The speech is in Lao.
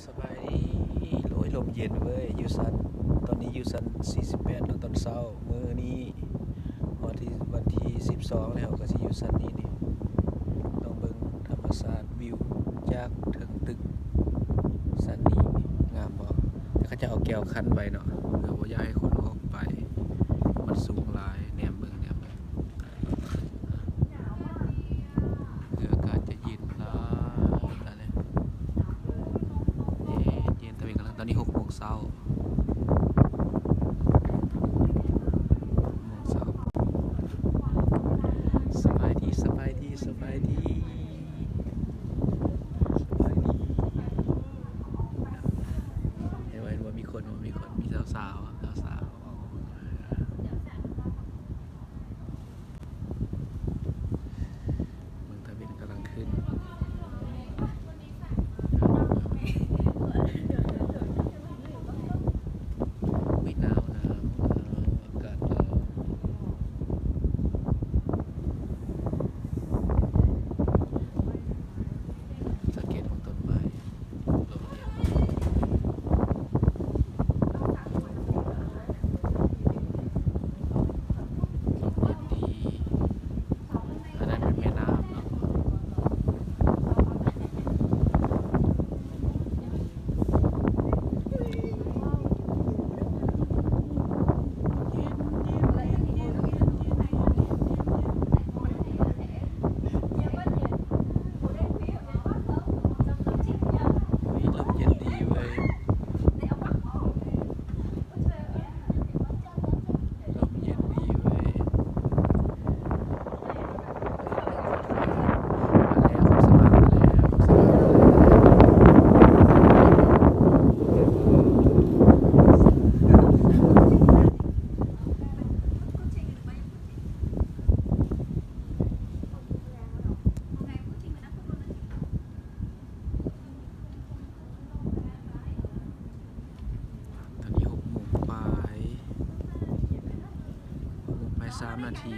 ສະບາຍດີ. ໂອ້ຍ ລົມເຢັນເວີຍ ຢູ່ຊັ້ນ ຕອນນີ້ຢູ່ຊັ້ນສີ່ສິບແປດເນາະ ຕອນເຊົ້າ. ມື້ນີ້ຮອດທີ່ວັນທີສິບສອງແລ້ວ ກໍຊິຢູ່ຊັ້ນນີ້ນີ້. ລອງເບິ່ງທຳມະຊາດ ວິວຈາກເທິງຕຶກຊັ້ນນີ້ ງາມບໍ່? ແຕ່ເຂົາເຈົ້າເອົາແກ້ວກັ້ນໄວ້ເນາະ ເພື່ອບໍ່ຢາກໃຫ້ຄົນອອກໄປ ມັນສູງຫຼາຍ. ແນມເບິ່ງ ແນມເບິ່ງ. ຄືອາກາດຈະເຢັນຫຼາຍ ຕອນນີ້ເຢັນໆ ຕອນນີ້ກຳລັງ ຕອນນີ້ຫົກໂມງເຊົ້າ ຫົກໂມງເຊົ້າ. ສະບາຍດີ ສະບາຍດີ ສະບາຍດີ ສະບາຍດີ. ເຫັນບໍ່ ເຫັນບໍ່ ມີຄົນ ມີຄົນ ມີສາວໆ ສາວໆ. ເບິ່ງຕາເວັນກຳລັງຂຶ້ນ. ອຸ້ຍ ໜາວ ໜາວ ໜາວ ອາກາດໜາວ. ສັງເກດເບິ່ງຕົ້ນໄມ້. ລົມເຢັນ ລົມເຢັນດີ. ອັນນັ້ນແມ່ນແມ່ນ້ຳເນາະ. ເຮີ້ຍ ລົມເຢັນດີເວີຍ ລົມເຢັນດີເວີຍ. ມາແລ້ວ ສະບາຍມາແລ້ວ ສະບາຍມາແລ້ວ. ຕອນນີ້ຫົກໂມງປາຍ ຫົກໂມງປາຍສາມນາທີ.